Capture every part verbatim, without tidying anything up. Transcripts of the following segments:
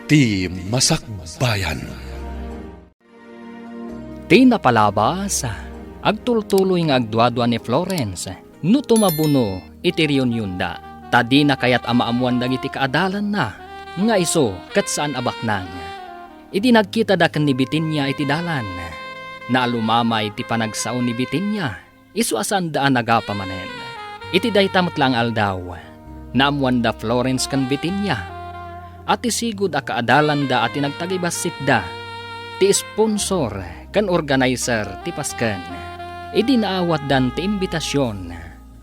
Ti Masakbayan. Ti napalabas, agtultuloy nga agduadua ni Florence no tumabuno iti reunionda, ta dina kayat a maammuan dagiti kaadalanna nga isu ket saan a baknang. Idi nagkitada ken ni Bitinia iti dalan, naalumamay ti panagsao ni Bitinia. Isu a saanda a nagapa manen. Iti dayta met la nga aldaw, naammuanda Florence ken Bitinia a ti sigud a kaadalanda a ti nagtagibassitda, ti sponsor ken organizer ti pasken. Idi naawatdan ti imbitasion,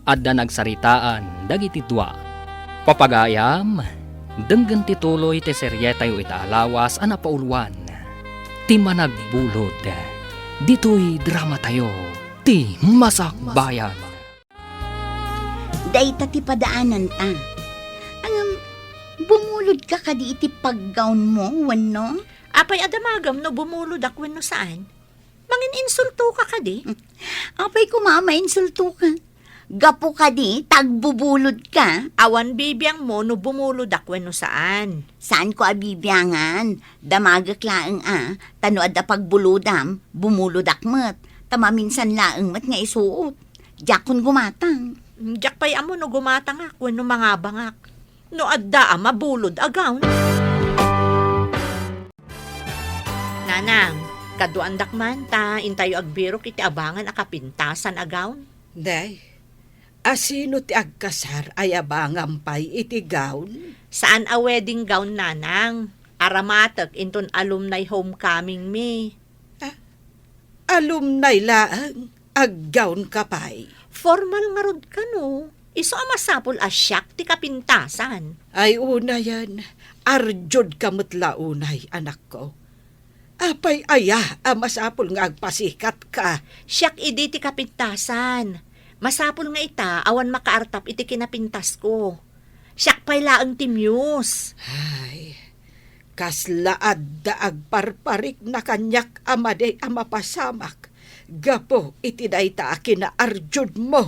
adda nagsaritaan dagiti dua. Papagayam, denggen ti tuloy ti serietayo ita a lawas a napauluan, Ti Managbulod, ditoy dramatayo. Ti Masakbayan. Dayta ti padaananta. Ngem, bumulodka kadi iti paggawnmo wenno? Apay a damagem no bumulodak wenno saan? Mangin-insultoka kadi? Apay koma a mainsultoka? Gapu kadi ta agbubulodka? Awan bibiangmo no bumulodak wenno saan. Saanko a bibiangan. Damagek laeng a, ta no adda pagbulodam, bumulodak met, ta maminsan laeng met nga isuot. Diakon gumatang. Diak pay ammo no gumatangak wenno mangabangak. No adda a mabulod a gown. Nanang, kaduandak man ta intayo agbirok iti abangan a kapintasan a gown. Day, a sino ti agkasar a yabangam pay iti gown? Saan a wedding gown, Nanang. Aramatek inton alumni homecoming mi. Ah, alumni laeng, aggown ka pay. Formal ngarud kano. Isu a masapul a siak ti kapintasan. Ay, unayen, arjudka met la unay, anakko. Apay aya a masapul nga agpasikatka? Siak idi ti kapintasan. Masapul nga ita, awan makaartap iti kinapintasko. Siak pay laeng ti muse. Ay, kasla adda agparparikna kaniak a madi a mapasamak gapu iti dayta a kinaarjudmo.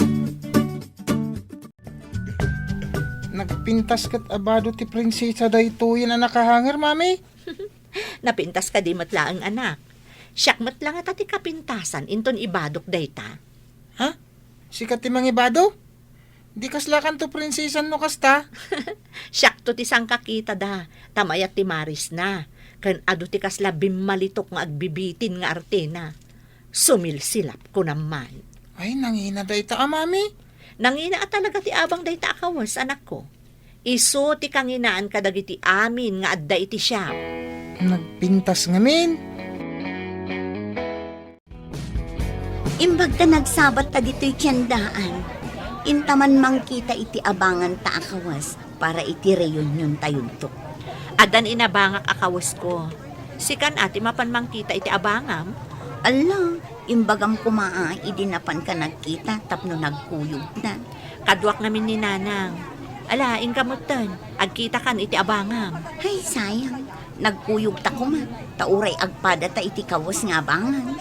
Nagpintas ket a bado ti prinsesa daytoyen a nakahanger, Mami? Napintas kadi met laeng, anak. Siak met la ngata ti kapintasan inton ibadok dayta. Ha? Sika ti mangibado? Di kaslakanto prinsesan no kasta? Siakto ti sangkakitada, ta mayat ti marisna, ken adu ti kasla bimmalitok nga agbibitin nga artena. Sumilsilap, kunam man. Ay, nangina dayta a, Mami. Nangina a talaga ti abang dayta a kawes, anakko. Isu ti kanginaan kadagiti amin nga adda iti siak. Nagpintas ngamin. Imbag ta nagsabatta ditoy tiendaan, inta man mangkita iti abanganta a kawes para iti reunion tayonto. Addan inabangak a kawesko. Sikan a ti mapan mangkita iti abangam? Alla, imbagam koma a idi napanka nagkita tapno nagkuyogta. Kaduak ngamin ni Nanang. Ala, inka metten, agkitakan iti abangam. Ay, sayang. Nagkuyogta koma, ta uray agpadata iti kawes nga abangan.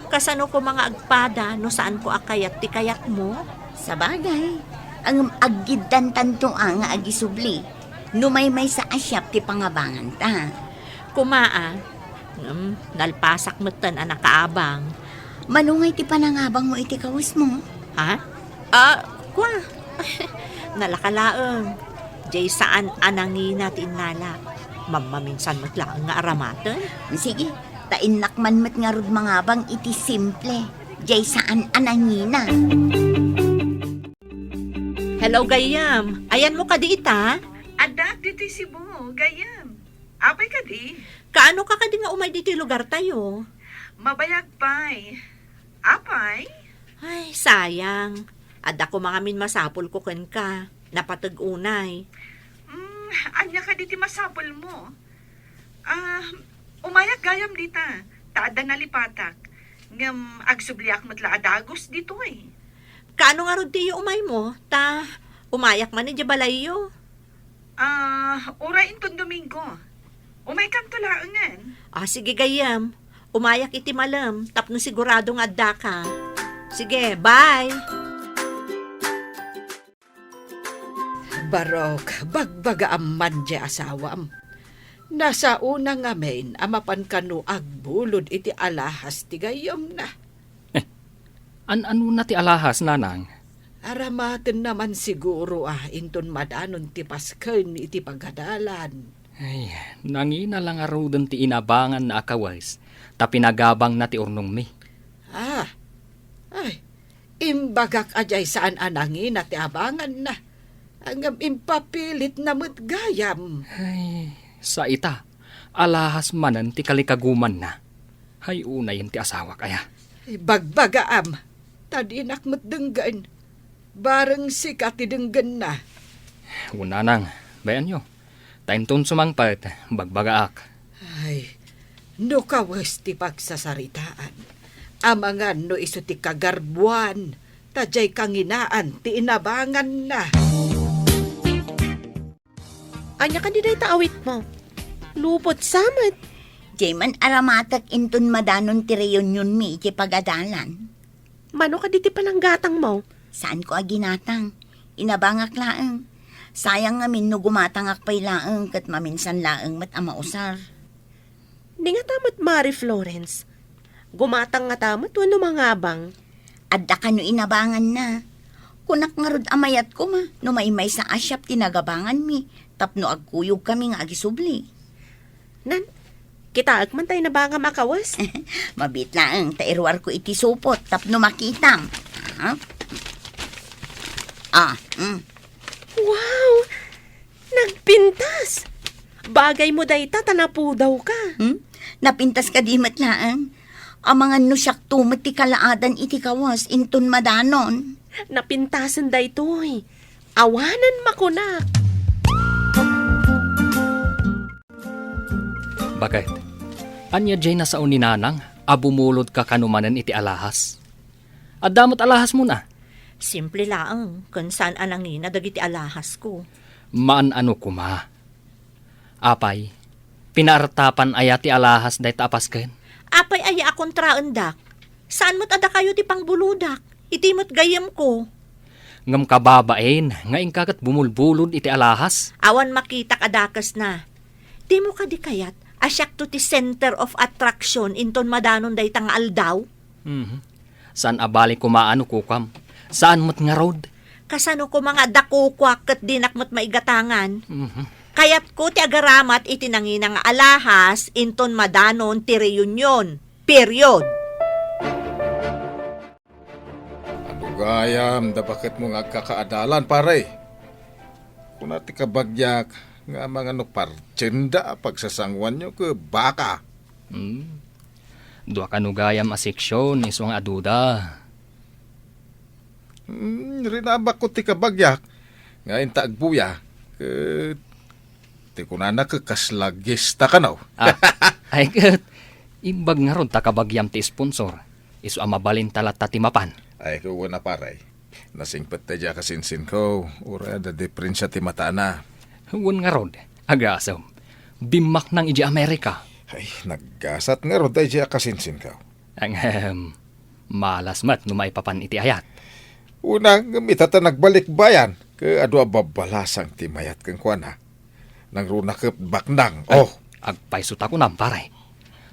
Kasano koma nga agpada no saanko a kayat ti kayatmo? Sabagay, ngem aggiddantanto a nga agisubli no maymaysa a siak ti pangabanganta. Koma a, ngem nalpasak metten a nakaabang. Mano ngay ti panangabangmo iti kawesmo? Ha? Ah, kua. Nalaka laeng. Jay saan a nangina ti innalak. Mammaminsan met laeng nga aramaten. Sige, ta innak man met ngarud mangabang iti simple. Jay saan a nangina. Hello, gayyem. Ayanmo kadi ita? Addaak ditoy Cebu, gayyem. Apay kadi? Kaano ka kadi nga umay ditoy lugartayo? Mabayag pay. Apay? Ay, sayang. Adda koma ngamin masapulko kenka. Napateg unay. Mm, ania kadi ti masapulmo? Ah, umayak gayam dita, ta adda nalipatak. Ngem agsubliak met la a dagus ditoy. Kaano ngarud ti iyo umaymo? Ta umayak man idiay balayyo. Ah, uray inton Domingo. Umaykanto laengen. Ah, sige gayam. Umayak iti malem tapno sigurado nga addaka. Sige, bye! Barok, bagbagaam man diay asawam. Nasaona ngamin a mapan kano agbulod iti alahas ti gayyemna. Eh, an-anona ti alahas, nanang? Aramatenna man siguro a inton madanon ti pasken iti pagadalan. Ay, nangina la ngaruden ti inabanganna a kawes, ta pinagabangna ti urnongmi. Ah, ay, imbagak a diay saan a nangina ti abanganna. Ngem impapilitna met gayam. Ay, sa ita, alahas manen ti kalikagumanna. Hay unayen ti asawak, aya? Bagbagaam, ta dinak met denggen. Bareng sika ti denggenna. Wen nanang, bay-anyo. Ta inton sumangpet, bagbagaak. Ay, no kawes ti pagsasaritaan, amangan no isu ti kagarbuan, ta diay kanginaan ti inabanganna. Ania kadi dayta awitmo? Lupot sa met. Diay man aramatek inton madanon ti reunionmi iti pagadalan. Mano kadi ti pananggatangmo? Saanko a ginatang. Inabangak laeng. Sayang ngamin no gumatangak pay laeng ket maminsan laeng met a mausar. Ni ngata met, Mari Florence? Gumatang ngata met wenno mangabang? Adda kano inabanganna. Kunak ngarud a mayat koma no maymaysa a siak ti nagabanganmi tapno agkuyogkami nga agisubli. Nan, kitaek man tay nabangam a kawes? Mabiit laeng ta iruarko iti supot tapno makitam. Ah? Ah, mm. Wow! Nagpintas! Bagaymo dayta ta napudawka. Hmm? Napintas kadi met laeng? Amangan no siakto met ti kalaadan iti kawes inton madanon. Napintasen daytoy. Awanen makunak. Baket, ania diay nasao ni Nanang a bumulodka kano manen iti alahas? Adda met alahasmon a? Simple laeng, ken saan a nangina dagiti alahasko. Maan-ano koma. Apay, pinaartapan aya ti alahas dayta a pasken? Apay aya a kontraendak? Saan met a dakayo ti pangbulodak? Iti met gayyemko. Ngem kababain nga inka ket bumulbulod iti alahas? Awan makitak a dakesna. Dimo kadi kayat a siakto ti center of attraction inton madanon dayta nga aldaw? Mhm. Saan a bali koma no kukam. Saan met ngarud? Kasano koma nga adda kukuak ket dinak met maigatangan? Mhm. Kayatko ti agaramat iti nangina nga alahas inton madanon ti reunion. Period. Adu gayam da baketmo nga agkakaadalan, pare. Kuna ti kabagiak nga amangan no partienda a pagsasanguanyo ket baka. Hmm. Dua kano gayam a seksion, isu nga aduda. Hmm, rinabakko ti kabagiak nga inta agbuya, ket ti kunana ket kasla gesta kano. Ah, ay ket, imbag ngarud ta kabagiam ti sponsor, isu a mabalinta latta ti mapan. Ay, ket wen a pare. Nasingpet daydiay a kasinsinko, uray adda diferensia ti matana. Wen ngarud, agasem. Bimmaknang idiay Amerika. Ay, naggasat ngarud daydiay a kasinsinko. Ahem, malas met no maipapan iti ayat. Una, ngem ita ta nagbalikbayan, ket adu a babbalasang ti mayat kenkuana. Nangruna ket baknang. Ay, oh. Agpayso ta kunam, pare.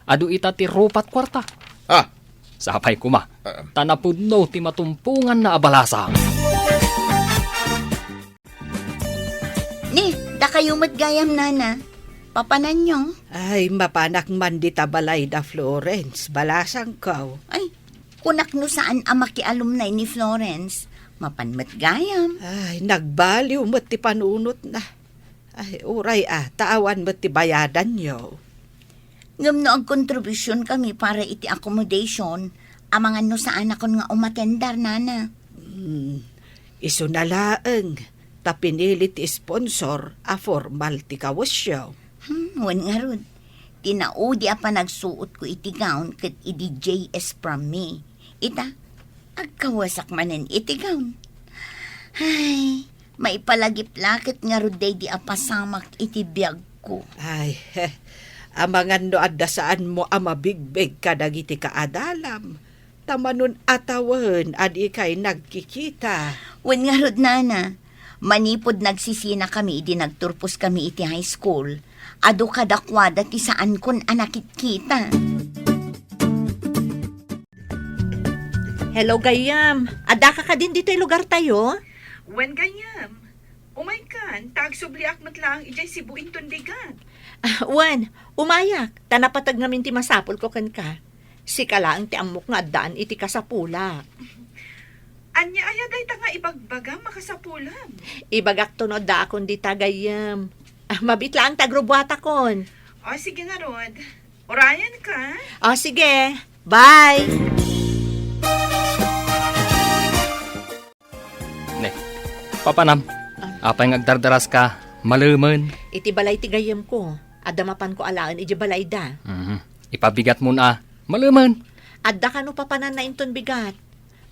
Adu ita ti rupat kuarta. Ah. Sapay koma. Ah. Ta napudno ti matumponganna a balasang. Ni, dakayo met gayam, nana. Papananyo? Ay, mapanak man dita balay da Florence, balasangko. Ay, kunak no saan a makialumnay ni Florence. Mapan met gayam. Ay, nagbaliw met ti panunotna. Ay, uray a, ta awan met ti bayadanyo. Ngem no agkontribusyonkayo para iti accommodation, amangan no saanakon nga umatendar, nana. Hmm, isuna laeng, ta pinili ti sponsor a formal ti kawesyo. Hmm, wen ngarud, ti naudi a panagsuotko iti gown ket idi J S from me. Ita, agkawesak manen iti gown. Ay, maipalagip la ket ngarud daydi a pasamak iti biagko. Ay, amangan no adda saanmo a mabigbeg kadagiti kaadalam, ta manun-atawen a dikay nagkikita. Wen ngarud, nana, Manipud nagsisinakami idi nagturposkami iti high school, adu kadakuada ti saankon a nakitkita. Hello, gayyem. Addaka kadin ditoy lugartayo? Wen, gayyem. Umaykan, ta agsubliak met laeng idiay Cebu inton bigat. Ah, wen, umayak, ta napateg ngamin ti masapulko kenka. Sika laeng ti ammok nga addaan iti kasapulak. Ania aya dayta nga ibagbagam a kasapulam? Ibagakto no addaakon dita, gayyem. Ah, mabiit laeng ta agrubbuatakon. O, sige ngarud. Urayenka. O, sige. Bye! Ne, papanam. Ah. Apay nga agdardaraska? Malemen. Iti balay ti gayyemko, adda mapanko alaen idiay balayda. Mhm. Ipabigatmon a. Malemen. Adda kano papananna inton bigat.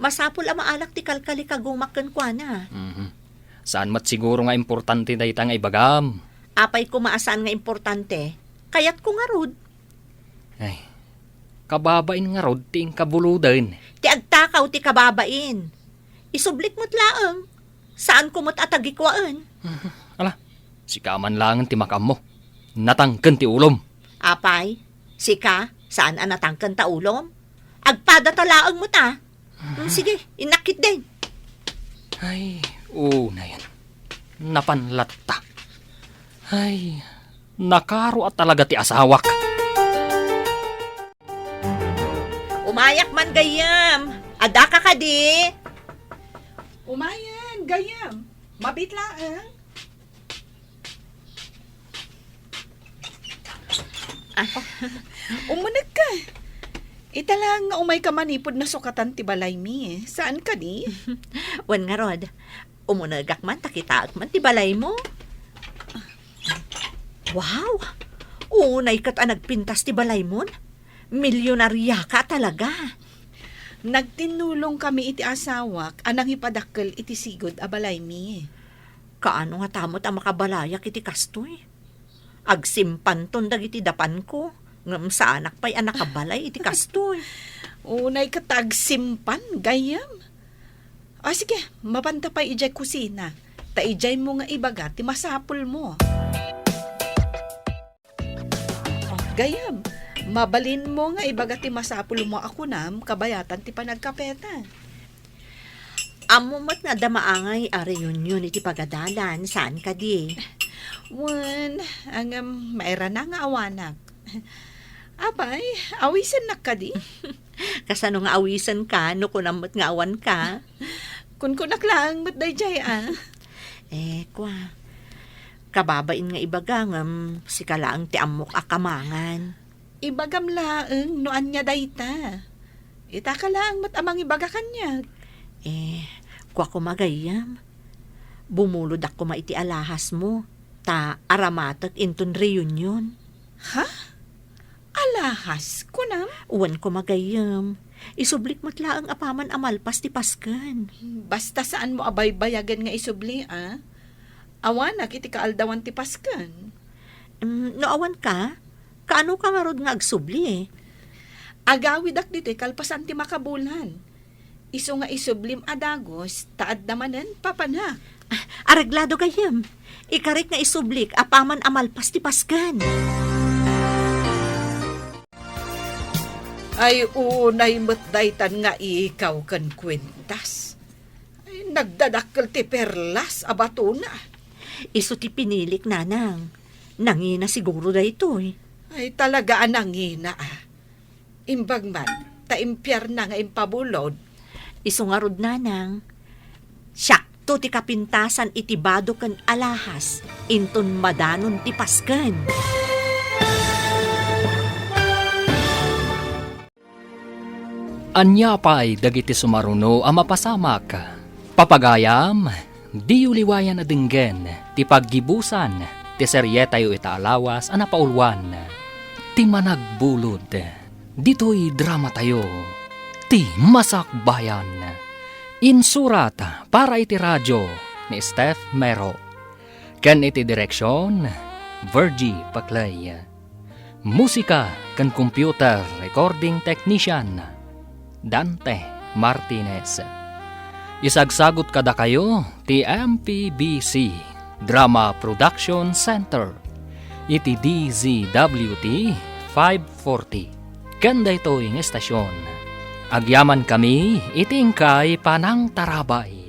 Masapul a maalak ti kalkalikagumak kenkuana. Mhm. Saan met siguro nga importante dayta nga ibagam. Apay koma a saan nga importante? Kayatko ngarud. Ay, kababain ngarud ti inkabuluden. Ti agtakaw ti kababain. Isublik met laeng. Saanko met a tagikuaen. Ala, sika man laengen ti makaammo. Natangken ti ulom. Apay, sika, saan a natangken ta ulom? Agpadata laeng met a. Mm, sige, innak ketdin. Ay, unayen. Napan latta. Ay, nakaro a talaga ti asawak. Umayak man, gayyem. Addaka kadi? Umayen, gayyem. Mabiit laeng. Ah. Umunegka. Ita laeng nga umayka manipud nasukatan ti balaymi. Saan kadi? Wen ngarud, umunegak man ta kitaek man ti balaymo. Wow! Unay ket a nagpintas ti balaymon. Milyonariaka talaga. Nagtinnulongkami iti asawak a nangipadakkel iti sigud a balaymi. Kaano ngata met a makabalayak iti kastoy? Agsimpanton dagiti dapanko, ngem saanak pay a nakabalay iti kastoy. Unay ket ta agsimpan, gayyem. O, sige, mapanta pay idiay kusina, ta idiaymo nga ibaga ti masapulmo. O, gayyem, mabalinmo nga ibaga ti masapulmo a kunam kabayatan ti panagkapeta. Ammom met nga adda maangay a reunion iti pagadalan, saan kadi? Wen, ngem mairana nga awanak. Apay, awisennak kadi? Kasano nga awisenka no kunam met nga awanka? Kunkunak laeng met daydiay a. Eh, kua. Kababain nga ibaga ngem sika laeng ti ammok a kamangan. Ibagam laeng no ania dayta. Itaka laeng met a mangibaga kaniak. Eh, kua koma gayyem. Bumulodak koma iti alahasmo, ta aramatek inton reunion. Ha? Alahas, kunam? Wen koma gayyem. Isublik met laeng apaman a malpas ti Pasken. Basta saanmo a baybayagen nga isubli, a? Awanak iti kaaldawan ti Pasken. Mm, no awanka, kaanoka ngarud nga agsubli? Agawidak ditoy kalpasan ti makabulan. Isu nga isublim a dagus, ta adda manen papanak. Ah, areglado gayyem. Ikarik nga isublik apaman a malpas ti Pasken. Ay, unay met daytan nga ikaw ken kuintas. Ay, nagdadakkel ti perlas a batona. Isu ti pinilik, nanang. Nangina siguro daytoy. Ay, talaga a nangina, a. Imbag man, ta impiarna nga impabulod. Isu ngarud, nanang, siakto ti kapintasan iti bado ken alahas inton madanon ti Pasken. Ania pay dagiti sumaruno a mapasamak? Papagayam, diyo liwayan a denggen ti paggibusan ti serietayo ita a lawas a napauluan, Ti Managbulod. Ditoy dramatayo, Ti Masakbayan. Insurat para iti radio ni Steph Mero. Ken iti direksion, Virgie Paclay. Musika ken computer recording technician, Dante Martinez. Isagsagut kadakayo ti M P B C Drama Production Center iti D Z W T five forty. Ken daytoy nga estasion, agyamankami iti inkay panangtarabay.